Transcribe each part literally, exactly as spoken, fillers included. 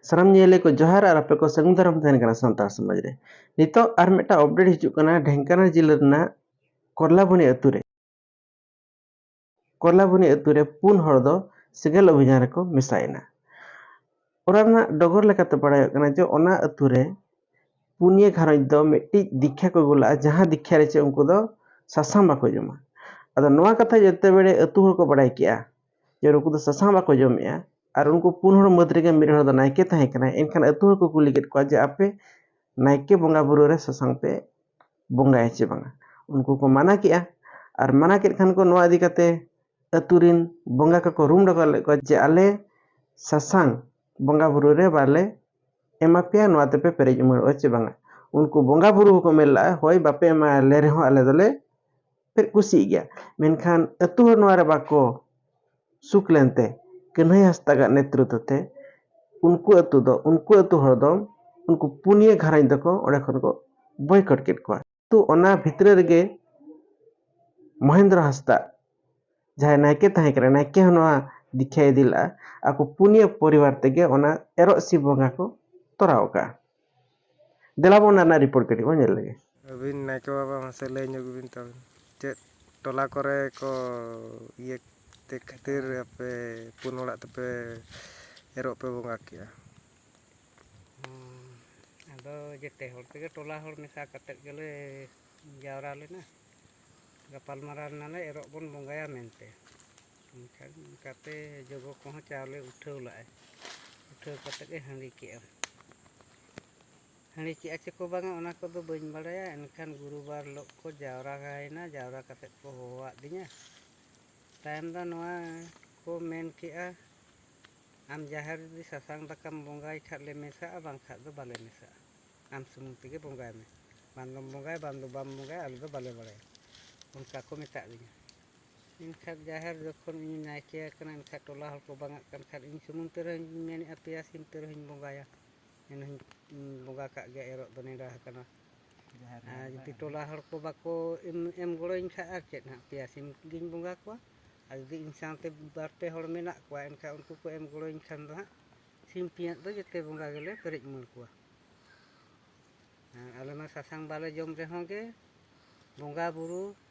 ᱥᱟᱱᱟᱢ ᱧᱮᱧᱮᱞᱤᱭᱟᱹ ᱠᱚ ᱡᱚᱦᱟᱨ ᱟᱨ ᱟᱯᱮ ᱠᱚ ᱥᱟᱹᱜᱩᱱ ᱫᱟᱨᱟᱢ ᱛᱟᱦᱮᱱ ᱠᱟᱱᱟ ᱥᱟᱱᱛᱟᱲ ᱥᱚᱢᱟᱡᱽ ᱨᱮ᱾ ᱱᱤᱛᱚᱜ ᱟᱨ ᱢᱤᱫᱴᱟᱝ ᱟᱯᱰᱮᱴ ᱦᱤᱡᱩᱜ ᱠᱟᱱᱟ ᱰᱷᱮᱝᱠᱟᱱᱟᱞ ᱡᱤᱞᱟᱹ ᱨᱮᱱᱟᱜ ᱠᱚᱨᱞᱟᱵᱚᱱᱤ ᱟᱹᱛᱩ ᱨᱮ᱾ ᱠᱚᱨᱞᱟᱵᱚᱱᱤ ᱟᱹᱛᱩ ᱨᱮ ᱯᱩᱱ ᱦᱚᱲ ᱫᱚ ᱥᱮᱸᱜᱮᱞ ᱚᱵᱷᱤᱡᱟᱱ ᱨᱮᱠᱚ ᱢᱮᱥᱟᱭᱮᱱᱟ᱾ ᱚᱱᱟ ᱨᱮᱱᱟᱜ ᱰᱚᱜᱚᱨ ᱞᱮᱠᱟᱛᱮ ᱵᱟᱲᱟᱭᱚᱜ ᱠᱟᱱᱟ ᱡᱮ ᱚᱱᱟ ᱟᱹᱛᱩ ᱨᱮ ᱯᱩᱱᱭᱟᱹ ᱜᱷᱟᱨᱚᱸᱡᱽ ᱫᱚ ᱢᱤᱫᱴᱤᱡ ᱫᱤᱠᱠᱷᱟ ᱠᱚ ᱟᱹᱜᱩ ᱞᱟᱜᱼᱟ, ᱡᱟᱦᱟᱸ ᱫᱤᱠᱠᱷᱟ ᱨᱮ ᱪᱮ ᱩᱱᱠᱩ ᱫᱚ ᱥᱟᱥᱟᱝ ᱵᱟᱠᱚ ᱡᱚᱢᱟ᱾ ᱟᱫᱚ ᱱᱚᱣᱟ ᱠᱟᱛᱷᱟ ᱡᱚᱛᱚ ᱵᱮᱲᱮ ᱟᱹᱛᱩ ᱦᱚᱲ ᱠᱚ ᱵᱟᱲᱟᱭ ᱠᱮᱜᱼᱟ ᱡᱮ ᱱᱩᱠᱩ ᱫᱚ ᱥᱟᱥᱟᱝ ᱵᱟᱠᱚ ᱡᱚᱢᱮᱜᱼᱟ, ᱟᱨ ᱩᱱᱠᱩ ᱯᱩᱱ ᱦᱚᱲ ᱢᱟᱹᱫᱽ ᱨᱮᱜᱮ ᱢᱤᱫ ᱦᱚᱲ ᱫᱚ ᱱᱟᱭᱠᱮ ᱛᱟᱦᱮᱸ ᱠᱟᱱᱟᱭ᱾ ᱮᱱᱠᱷᱟᱱ ᱟᱹᱛᱩ ᱦᱚᱲ ᱠᱚ ᱠᱩᱞᱤ ᱠᱮᱫ ᱠᱚᱣᱟ ᱡᱮ ᱟᱯᱮ ᱱᱟᱭᱠᱮ ᱵᱚᱸᱜᱟ ᱵᱩᱨᱩ ᱨᱮ ᱥᱟᱥᱟᱝ ᱯᱮ ᱵᱚᱸᱜᱟᱭᱟ ᱪᱮ ᱵᱟᱝᱟ? ᱩᱱᱠᱩ ᱠᱚ ᱢᱟᱱᱟ ᱠᱮᱜᱼᱟ, ᱟᱨ ᱢᱟᱱᱟ ᱠᱮᱫ ᱠᱷᱟᱱ ᱠᱚ ᱱᱚᱣᱟ ᱤᱫᱤ ᱠᱟᱛᱮ ᱟᱹᱛᱩ ᱨᱤᱱ ᱵᱚᱸᱜᱟ ᱠᱚᱠᱚ ᱨᱩᱢ ᱰᱚᱠᱟ ᱞᱮᱫ ᱠᱚᱣᱟ ᱡᱮ ᱟᱞᱮ ᱥᱟᱥᱟᱝ ᱵᱚᱸᱜᱟ ᱵᱩᱨᱩ ᱨᱮ ᱵᱟᱞᱮ ᱮᱢᱟ ᱯᱮᱭᱟ, ᱱᱚᱣᱟ ᱛᱮᱯᱮ ᱯᱮᱨᱮᱡ ᱩᱢᱟᱹᱲᱚᱜᱼᱟ ᱪᱮ ᱵᱟᱝᱟ? ᱩᱱᱠᱩ ᱵᱚᱸᱜᱟ ᱵᱩᱨᱩ ᱦᱚᱸᱠᱚ ᱢᱮᱱ ᱞᱟᱜᱼᱟ, ᱦᱳᱭ, ᱵᱟᱯᱮ ᱮᱢᱟ ᱞᱮ ᱨᱮᱦᱚᱸ ᱟᱞᱮ ᱫᱚᱞᱮ ᱯᱮ ᱠᱩᱥᱤᱜ ᱜᱮᱭᱟ᱾ ᱢᱮᱱᱠᱷᱟᱱ ᱟᱹᱛᱩ ᱦᱚᱲ ᱱᱚᱣᱟ ᱨᱮ ᱵᱟᱠᱚ ᱥᱩᱠ ᱞᱮᱱᱛᱮ ᱠᱟᱹᱱᱦᱟᱹᱭ ᱦᱟᱸᱥᱫᱟᱜᱟᱜ ᱱᱮᱛᱨᱤᱛᱵ ᱛᱮ ᱩᱱᱠᱩ ᱟᱹᱛᱩ ᱫᱚ, ᱩᱱᱠᱩ ᱟᱹᱛᱩ ᱦᱚᱲ ᱫᱚ ᱩᱱᱠᱩ ᱯᱩᱱᱭᱟᱹ ᱜᱷᱟᱨᱚᱸᱡᱽ ᱫᱚᱠᱚ ᱚᱸᱰᱮ ᱠᱷᱚᱱ ᱠᱚ ᱵᱚᱭᱠᱚᱴ ᱠᱮᱫ ᱠᱚᱣᱟ᱾ ᱛᱚ ᱚᱱᱟ ᱵᱷᱤᱛᱨᱤ ᱨᱮᱜᱮ ᱢᱚᱦᱮᱱᱫᱨᱚ ᱦᱟᱸᱥᱫᱟᱜ, ᱡᱟᱦᱟᱸᱭ ᱱᱟᱭᱠᱮ ᱛᱟᱦᱮᱸ ᱠᱟᱱᱟ, ᱱᱟᱭᱠᱮ ᱦᱚᱸ ᱱᱚᱣᱟ ᱫᱤᱠᱠᱷᱟᱭ ᱤᱫᱤ ᱞᱮᱫᱼᱟ᱾ ᱟᱠᱚ ᱯᱩᱱᱭᱟᱹ ᱯᱚᱨᱤᱵᱟᱨ ᱛᱮᱜᱮ ᱚᱱᱟ ᱮᱨᱚᱜ ᱥᱤᱢ ᱵᱚᱸᱜᱟ ᱠᱚ ᱛᱚᱨᱟᱣ ᱟᱠᱟᱫᱼᱟ᱾ ᱫᱮᱞᱟ ᱵᱚᱱ ᱚᱱᱟ ᱨᱮᱱᱟᱜ ᱨᱤᱯᱳᱨᱴ ᱠᱟᱹᱴᱤᱡ ᱵᱚᱱ ᱧᱮᱞ ᱞᱮᱜᱮ᱾ ᱟᱹᱵᱤᱱ ᱱᱟᱭᱠᱮ ᱵᱟᱵᱟ ᱢᱟᱥᱮ ᱞᱟᱹᱭ ᱧᱚᱜ ᱵᱤᱱ ᱛᱟᱵᱚᱱ, ᱪᱮᱫ ᱴᱚᱞᱟ ᱠᱚᱨᱮ ᱠᱚ ᱤᱭᱟᱹ ᱛᱮ ᱠᱷᱟᱹᱛᱤᱨ ᱟᱯᱮ ᱯᱩᱱ ᱦᱚᱲᱟᱜ ᱛᱮᱯᱮ ᱮᱨᱚᱜ ᱯᱮ ᱵᱚᱸᱜᱟ ᱠᱮᱜᱼᱟ? ᱦᱩᱸ, ᱟᱫᱚ ᱡᱮᱛᱮ ᱦᱚᱲ ᱛᱮᱜᱮ, ᱴᱚᱞᱟ ᱦᱚᱲ ᱢᱮᱥᱟ ᱠᱟᱛᱮᱫ ᱜᱮᱞᱮ ᱡᱟᱣᱨᱟ ᱞᱮᱱᱟ᱾ ᱜᱟᱯᱟᱞᱢᱟᱨᱟᱣ ᱞᱮᱱᱟᱞᱮ ᱮᱨᱚᱜ ᱵᱚᱱ ᱵᱚᱸᱜᱟᱭᱟ ᱢᱮᱱᱛᱮ᱾ ᱮᱱᱠᱷᱟᱱ ᱚᱱᱠᱟᱛᱮ ᱡᱚᱜᱚ ᱠᱚᱦᱚᱸ ᱪᱟᱣᱞᱮ ᱩᱴᱷᱟᱹᱣ ᱞᱟᱜᱼᱟᱭ, ᱩᱴᱷᱟᱹᱣ ᱠᱟᱛᱮᱫ ᱮ ᱦᱟᱺᱰᱤ ᱠᱮᱜᱼᱟ᱾ ᱦᱟᱺᱰᱤ ᱠᱮᱜᱼᱟ ᱪᱮ ᱠᱚ ᱵᱟᱝᱟ, ᱚᱱᱟ ᱠᱚᱫᱚ ᱵᱟᱹᱧ ᱵᱟᱲᱟᱭᱟ᱾ ᱮᱱᱠᱷᱟᱱ ᱜᱩᱨᱩᱵᱟᱨ ᱦᱤᱞᱳᱜ ᱠᱚ ᱡᱟᱣᱨᱟᱭᱮᱱᱟ, ᱡᱟᱣᱨᱟ ᱠᱟᱛᱮᱫ ᱠᱚ ᱦᱚᱦᱚᱣᱟᱫ ᱫᱤᱧᱟ᱾ ᱛᱟᱭᱚᱢ ᱫᱚ ᱱᱚᱣᱟ ᱠᱚ ᱢᱮᱱ ᱠᱮᱜᱼᱟ, ᱟᱢ ᱡᱟᱦᱮᱨ ᱡᱩᱫᱤ ᱥᱟᱥᱟᱝ ᱫᱟᱠᱟᱢ ᱵᱚᱸᱜᱟᱭ ᱠᱷᱟᱱ ᱞᱮ ᱢᱮᱥᱟᱜᱼᱟ, ᱵᱟᱝᱠᱷᱟᱱ ᱫᱚ ᱵᱟᱞᱮ ᱢᱮᱥᱟᱜᱼᱟ᱾ ᱟᱢ ᱥᱩᱢᱩᱝ ᱛᱮᱜᱮ ᱵᱚᱸᱜᱟᱭ ᱢᱮ, ᱵᱟᱝ ᱫᱚᱢ ᱵᱚᱸᱜᱟᱭᱟ, ᱵᱟᱝ ᱫᱚ ᱵᱟᱢ ᱵᱚᱸᱜᱟᱭᱟ, ᱟᱞᱮ ᱫᱚ ᱵᱟᱞᱮ ᱵᱟᱲᱟᱭᱟ, ᱚᱱᱠᱟ ᱠᱚ ᱢᱮᱛᱟᱫ ᱞᱤᱧᱟ᱾ ᱮᱱᱠᱷᱟᱱ ᱡᱟᱦᱮᱨ ᱡᱚᱠᱷᱚᱱ ᱤᱧ ᱱᱟᱭᱠᱮ ᱟᱠᱟᱱᱟ, ᱮᱱᱠᱷᱟᱱ ᱴᱚᱞᱟ ᱦᱚᱲ ᱠᱚ ᱵᱟᱝᱟᱜ ᱠᱟᱱ ᱠᱷᱟᱱ, ᱤᱧ ᱥᱩᱢᱩᱝ ᱛᱮ ᱨᱮᱦᱚᱸᱧ ᱢᱮᱱᱮᱫᱼᱟ, ᱯᱮᱭᱟ ᱥᱤᱢ ᱛᱮ ᱨᱮᱦᱚᱸᱧ ᱵᱚᱸᱜᱟᱭᱟ, ᱮᱱᱦᱚᱸᱧ ᱵᱚᱸᱜᱟ ᱠᱟᱜ ᱜᱮᱭᱟ, ᱮᱨᱚᱜ ᱫᱚ ᱱᱮᱰᱟ ᱟᱠᱟᱱᱟ᱾ ᱡᱟᱦᱮᱨ ᱨᱮ ᱟᱨ ᱡᱩᱫᱤ ᱵᱟᱝ᱾ ᱴᱚᱞᱟ ᱦᱚᱲ ᱠᱚ ᱵᱟᱠᱚ ᱮᱢ, ᱮᱢ ᱜᱚᱲᱚᱧ ᱠᱷᱟᱱ, ᱟᱨ ᱪᱮᱫ ᱦᱟᱸᱜ, ᱯᱮᱭᱟ ᱥᱤᱢ ᱜᱤᱧ ᱵᱚᱸᱜᱟ ᱠᱚᱣᱟ᱾ ᱟᱨ ᱡᱩᱫᱤ ᱤᱧ ᱥᱟᱶᱛᱮ ᱵᱟᱨ ᱯᱮ ᱦᱚᱲ ᱢᱮᱱᱟᱜ ᱠᱚᱣᱟ, ᱮᱱᱠᱷᱟᱱ ᱩᱱᱠᱩ ᱠᱚ ᱮᱢ ᱜᱚᱲᱚᱧ ᱠᱷᱟᱱ ᱫᱚ ᱦᱟᱸᱜ ᱥᱤᱢ ᱯᱤᱭᱟᱹᱜ ᱫᱚ ᱡᱮᱛᱮ ᱵᱚᱸᱜᱟ ᱜᱮᱞᱮ ᱯᱮᱨᱮᱡ ᱩᱢᱟᱹᱲ ᱠᱚᱣᱟ᱾ ᱟᱨ ᱟᱞᱮ ᱢᱟ ᱥᱟᱥᱟᱝ ᱵᱟᱞᱮ ᱡᱚᱢ ᱨᱮᱦᱚᱸ ᱜᱮ ᱵᱚᱸᱜᱟ ᱵᱩᱨᱩ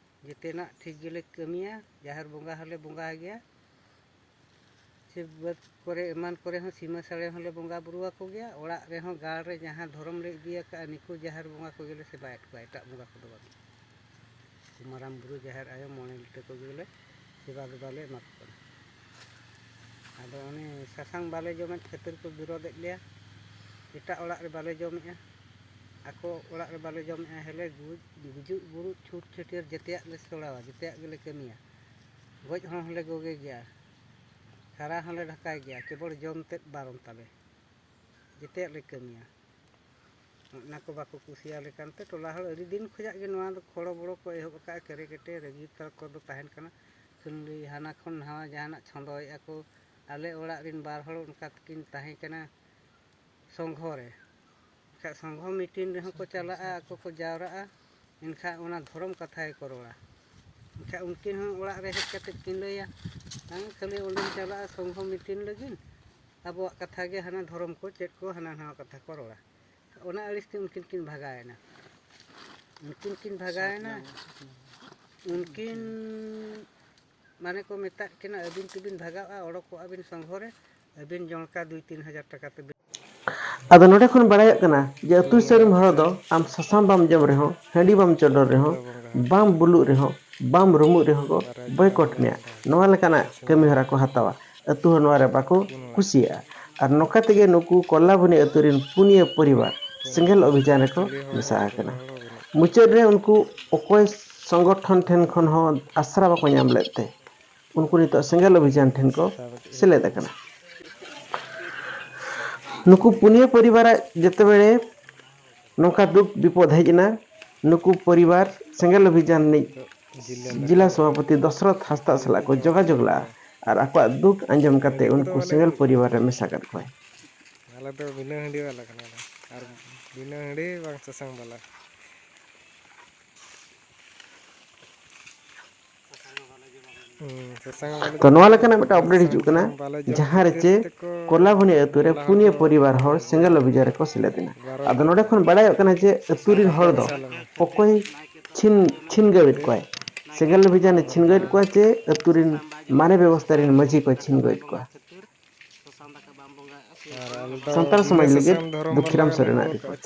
ᱡᱮᱛᱮᱱᱟᱜ ᱴᱷᱤᱠ ᱜᱮᱞᱮ ᱠᱟᱹᱢᱤᱭᱟ᱾ ᱡᱟᱦᱮᱨ ᱵᱚᱸᱜᱟ ᱦᱚᱸᱞᱮ ᱵᱚᱸᱜᱟ ᱜᱮᱭᱟ᱾ ᱥᱮ ᱵᱟᱹᱫᱽ ᱠᱚᱨᱮ ᱮᱢᱟᱱ ᱠᱚᱨᱮ ᱦᱚᱸ ᱥᱤᱢᱟᱹ ᱥᱟᱹᱲᱮ ᱦᱚᱸᱞᱮ ᱵᱚᱸᱜᱟ ᱵᱩᱨᱩ ᱟᱠᱚ ᱜᱮᱭᱟ᱾ ᱚᱲᱟᱜ ᱨᱮᱦᱚᱸ ᱜᱟᱲ ᱨᱮ ᱡᱟᱦᱟᱸ ᱫᱷᱚᱨᱚᱢ ᱞᱮ ᱤᱫᱤ ᱟᱠᱟᱫᱼᱟ, ᱱᱤᱠᱩ ᱡᱟᱦᱮᱨ ᱵᱚᱸᱜᱟ ᱠᱚᱜᱮ ᱞᱮ ᱥᱮᱵᱟᱭᱮᱫ ᱠᱚᱣᱟ, ᱮᱴᱟᱜ ᱵᱚᱸᱜᱟ ᱠᱚᱫᱚ ᱵᱟᱝ᱾ ᱢᱟᱨᱟᱝ ᱵᱩᱨᱩ, ᱡᱟᱦᱮᱨ ᱟᱭᱳ, ᱢᱚᱬᱮ ᱞᱤᱴᱟᱹ ᱠᱚᱜᱮ ᱞᱮ ᱥᱮᱵᱟ ᱫᱮᱵᱟ ᱞᱮ ᱮᱢᱟ ᱠᱚ ᱠᱟᱱᱟ᱾ ᱟᱫᱚ ᱚᱱᱮ ᱥᱟᱥᱟᱝ ᱵᱟᱞᱮ ᱡᱚᱢᱮᱫ ᱠᱷᱟᱹᱛᱤᱨ ᱠᱚ ᱵᱤᱨᱳᱫᱮᱫ ᱞᱮᱭᱟ᱾ ᱮᱴᱟᱜ ᱚᱲᱟᱜ ᱨᱮ ᱵᱟᱞᱮ ᱡᱚᱢᱮᱫᱼᱟ, ᱟᱠᱚ ᱚᱲᱟᱜ ᱨᱮ ᱵᱟᱞᱮ ᱡᱚᱢᱮᱫᱼᱟ᱾ ᱦᱮᱞᱮ ᱜᱩᱡ-, ᱜᱩᱡᱩᱜ ᱵᱩᱨᱩᱜ, ᱪᱷᱩᱛ ᱪᱷᱟᱹᱴᱭᱟᱹᱨ ᱡᱮᱛᱮᱭᱟᱜ ᱞᱮ ᱥᱮᱲᱟᱣᱟ, ᱡᱮᱛᱮᱭᱟᱜ ᱜᱮᱞᱮ ᱠᱟᱹᱢᱤᱭᱟ᱾ ᱜᱚᱡ ᱦᱚᱲ ᱦᱚᱸᱞᱮ ᱜᱚᱜᱮ ᱜᱮᱭᱟ, ᱥᱟᱨᱟ ᱦᱚᱸᱞᱮ ᱰᱷᱟᱠᱟᱭ ᱜᱮᱭᱟ, ᱠᱮᱵᱚᱞ ᱡᱚᱢ ᱛᱮᱫ ᱵᱟᱨᱚᱱ ᱛᱟᱞᱮ᱾ ᱡᱮᱛᱮᱭᱟᱜ ᱞᱮ ᱠᱟᱹᱢᱤᱭᱟ᱾ ᱚᱱᱟ ᱠᱚ ᱵᱟᱠᱚ ᱠᱩᱥᱤᱭᱟᱞᱮ ᱠᱟᱱᱛᱮ ᱴᱚᱞᱟ ᱦᱚᱲ ᱟᱹᱰᱤ ᱫᱤᱱ ᱠᱷᱚᱱᱟᱜ ᱜᱮ ᱱᱚᱣᱟ ᱫᱚ ᱠᱷᱚᱲᱚ ᱵᱚᱲᱚ ᱠᱚ ᱮᱦᱚᱵ ᱟᱠᱟᱫᱼᱟ᱾ ᱠᱮᱨᱮ ᱠᱮᱴᱮ ᱨᱟᱹᱜᱤ ᱛᱟᱠᱚ ᱫᱚ ᱛᱟᱦᱮᱱ ᱠᱟᱱᱟ᱾ ᱠᱷᱟᱹᱞᱤ ᱦᱟᱱᱟ ᱠᱷᱚᱱ ᱱᱟᱣᱟ ᱡᱟᱦᱟᱱᱟᱜ ᱪᱷᱚᱸᱫᱚᱭᱮᱫᱼᱟ ᱠᱚ᱾ ᱟᱞᱮ ᱚᱲᱟᱜ ᱨᱮᱱ ᱵᱟᱨ ᱦᱚᱲ ᱚᱱᱠᱟ ᱛᱮᱠᱤᱱ ᱛᱟᱦᱮᱸ ᱠᱟᱱᱟ ᱥᱚᱝᱜᱷᱚ ᱨᱮ᱾ ᱮᱱᱠᱷᱟᱡ ᱥᱚᱝᱜᱷᱚ ᱢᱤᱴᱤᱝ ᱨᱮᱦᱚᱸ ᱠᱚ ᱪᱟᱞᱟᱜᱼᱟ, ᱟᱠᱚ ᱠᱚ ᱡᱟᱣᱨᱟᱜᱼᱟ, ᱮᱱᱠᱷᱟᱡ ᱚᱱᱟ ᱫᱷᱚᱨᱚᱢ ᱠᱟᱛᱷᱟ ᱜᱮᱠᱚ ᱨᱚᱲᱟ᱾ ᱮᱱᱠᱷᱟᱡ ᱩᱱᱠᱤᱱ ᱦᱚᱸ ᱚᱲᱟᱜ ᱨᱮ ᱦᱮᱡ ᱠᱟᱛᱮᱫ ᱠᱤᱱ ᱞᱟᱹᱭᱟ, ᱵᱟᱝ, ᱠᱷᱟᱹᱞᱤ ᱚᱸᱰᱮᱢ ᱪᱟᱞᱟᱜᱼᱟ ᱥᱚᱝᱜᱷᱚ ᱢᱤᱴᱤᱝ ᱞᱟᱹᱜᱤᱫ, ᱟᱵᱚᱣᱟᱜ ᱠᱟᱛᱷᱟ ᱜᱮ ᱦᱟᱱᱟ ᱫᱷᱚᱨᱚᱢ ᱠᱚ ᱪᱮᱫ ᱠᱚ ᱦᱟᱱᱟ ᱱᱟᱣᱟ ᱠᱟᱛᱷᱟ ᱠᱚ ᱨᱚᱲᱟ᱾ ᱚᱱᱟ ᱟᱹᱲᱤᱥ ᱛᱮ ᱩᱱᱠᱤᱱ ᱠᱤᱱ ᱵᱷᱟᱜᱟᱣᱮᱱᱟ᱾ ᱩᱱᱠᱤᱱ ᱠᱤᱱ ᱵᱷᱟᱜᱟᱣᱮᱱᱟ᱾ ᱩᱱᱠᱤᱱ ᱢᱟᱱᱮ ᱠᱚ ᱢᱮᱛᱟᱫ ᱠᱤᱱᱟ, "ᱟᱹᱵᱤᱱ ᱛᱮᱵᱤᱱ ᱵᱷᱟᱜᱟᱜᱼᱟ, ᱚᱰᱚᱠᱚᱜᱼᱟ ᱵᱤᱱ ᱥᱚᱝᱜᱷᱚ ᱨᱮ, ᱟᱹᱵᱤᱱ ᱡᱚᱱᱠᱟ ᱫᱩᱭ ᱛᱤᱱ ᱦᱟᱡᱟᱨ ᱴᱟᱠᱟ ᱛᱮᱵᱤᱱ" ᱟᱫᱚ ᱱᱚᱰᱮ ᱠᱷᱚᱱ ᱵᱟᱲᱟᱭᱚᱜ ᱠᱟᱱᱟ ᱡᱮ ᱟᱹᱛᱩ ᱫᱤᱥᱚᱢ ᱨᱮᱱ ᱦᱚᱲ ᱫᱚ ᱟᱢ ᱥᱟᱥᱟᱝ ᱵᱟᱢ ᱡᱚᱢ ᱨᱮᱦᱚᱸ, ᱦᱟᱺᱰᱤ ᱵᱟᱢ ᱪᱚᱰᱚᱨ ᱨᱮᱦᱚᱸ, ᱵᱟᱢ ᱵᱩᱞᱩᱜ ᱨᱮᱦᱚᱸ, ᱵᱟᱢ ᱨᱩᱢᱩᱜ ᱨᱮᱦᱚᱸ ᱠᱚ ᱵᱚᱭᱠᱚᱴ ᱢᱮᱭᱟ᱾ ᱱᱚᱣᱟ ᱞᱮᱠᱟᱱᱟᱜ ᱠᱟᱹᱢᱤ ᱦᱚᱨᱟ ᱠᱚ ᱦᱟᱛᱟᱣᱟ᱾ ᱟᱹᱛᱩ ᱦᱚᱲ ᱱᱚᱣᱟ ᱨᱮ ᱵᱟᱠᱚ ᱠᱩᱥᱤᱭᱟᱜᱼᱟ᱾ ᱟᱨ ᱱᱚᱝᱠᱟ ᱛᱮᱜᱮ ᱱᱩᱠᱩ ᱠᱚᱞᱞᱟᱵᱚᱱᱤ ᱟᱹᱛᱩ ᱨᱮᱱ ᱯᱩᱱᱭᱟᱹ ᱯᱚᱨᱤᱵᱟᱨ ᱥᱮᱸᱜᱮᱞ ᱚᱵᱷᱤᱡᱟᱱ ᱨᱮᱠᱚ ᱢᱮᱥᱟ ᱟᱠᱟᱱᱟ᱾ ᱢᱩᱪᱟᱹᱫ ᱨᱮ ᱩᱱᱠᱩ ᱚᱠᱚᱭ ᱥᱚᱝᱜᱚᱴᱷᱚᱱ ᱴᱷᱮᱱ ᱠᱷᱚᱱ ᱦᱚᱸ ᱟᱥᱨᱟ ᱵᱟᱠᱚ ᱧᱟᱢ ᱞᱮᱫ ᱛᱮ ᱩᱱᱠᱩ ᱱᱤᱛᱚᱜ ᱥᱮᱸᱜᱮᱞ ᱚᱵᱷᱤᱡᱟᱱ ᱴᱷᱮᱱ ᱠᱚ ᱥᱮᱞᱮᱫ ᱟᱠᱟᱱᱟ᱾ ᱱᱩᱠᱩ ᱯᱩᱱᱭᱟᱹ ᱯᱚᱨᱤᱵᱟᱨᱟᱜ ᱡᱮᱛᱮ ᱵᱮᱲᱮ ᱱᱚᱝᱠᱟ ᱫᱩᱠ ᱵᱤᱯᱚᱫ ᱦᱮᱡ ᱮᱱᱟ, ᱱᱩᱠᱩ ᱯᱚᱨᱤᱵᱟᱨ ᱥᱮᱸᱜᱮᱞ ᱚᱵᱷᱤᱡᱟᱱ ᱨᱤᱱᱤᱡ ᱡᱤᱞᱟ ᱥᱚᱵᱷᱟᱯᱚᱛᱤ ᱫᱚᱥᱨᱚᱛᱷ ᱦᱟᱸᱥᱫᱟ ᱥᱟᱞᱟᱜ ᱠᱚ ᱡᱳᱜᱟᱡᱳᱜᱽ ᱞᱮᱫᱼᱟ ᱟᱨ ᱟᱠᱚᱣᱟᱜ ᱫᱩᱠ ᱟᱸᱡᱚᱢ ᱠᱟᱛᱮ ᱩᱱᱠᱩ ᱥᱮᱸᱜᱮᱞ ᱯᱚᱨᱤᱵᱟᱨ ᱨᱮ ᱢᱮᱥᱟ ᱠᱮᱫ ᱠᱚᱣᱟᱭ᱾ ᱟᱞᱮ ᱫᱚ ᱵᱤᱱᱟᱹ ᱦᱟᱺᱰᱤ ᱵᱟᱞᱟ ᱠᱟᱱᱟᱞᱮ, ᱟᱨ ᱵᱤᱱᱟᱹ ᱦᱟᱺᱰᱤ ᱵᱟᱝ ᱥᱟᱥᱟᱝ ᱵᱟᱞᱟ᱾ ᱛᱚ, ᱱᱚᱣᱟ ᱞᱮᱠᱟᱱᱟᱜ ᱢᱤᱫᱴᱟᱝ ᱟᱯᱰᱮᱴ ᱦᱤᱡᱩᱜ ᱠᱟᱱᱟ, ᱡᱟᱦᱟᱸ ᱨᱮ ᱪᱮ ᱠᱚᱞᱟᱵᱷᱚᱱᱤ ᱟᱹᱛᱩ ᱨᱮ ᱯᱩᱱᱭᱟᱹ ᱯᱚᱨᱤᱵᱟᱨ ᱦᱚᱲ ᱥᱮᱸᱜᱮᱞ ᱚᱵᱷᱤᱡᱟᱱ ᱨᱮᱠᱚ ᱥᱮᱞᱮᱫ ᱮᱱᱟ᱾ ᱟᱫᱚ ᱱᱚᱰᱮ ᱠᱷᱚᱱ ᱵᱟᱲᱟᱭᱚᱜ ᱠᱟᱱᱟ ᱡᱮ ᱟᱹᱛᱩ ᱨᱤᱱ ᱦᱚᱲ ᱫᱚ ᱚᱠᱚᱭ ᱪᱷᱤᱱ, ᱪᱷᱤᱱᱜᱟᱹᱣᱮᱫ ᱠᱚᱣᱟᱭ, ᱥᱮᱸᱜᱮᱞ ᱚᱵᱷᱤᱡᱟᱱᱮ ᱪᱷᱤᱱᱜᱟᱹᱣᱮᱫ ᱠᱚᱣᱟ ᱪᱮ ᱟᱹᱛᱩ ᱨᱤᱱ ᱢᱟᱨᱮ ᱵᱮᱵᱚᱥᱛᱷᱟ ᱨᱤᱱ ᱢᱟᱹᱡᱷᱤ ᱠᱚᱭ ᱪᱷᱤᱱᱜᱟᱹᱣᱮᱫ ᱠᱚᱣᱟ᱾ ᱥᱟᱱᱛᱟᱲ ᱥᱚᱢᱟᱡᱽ ᱞᱟᱹᱜᱤᱫ ᱫᱩᱠᱷᱤᱨᱟᱢ ᱥᱚᱨᱮᱱᱟᱜ ᱨᱤᱯᱳᱨᱴ᱾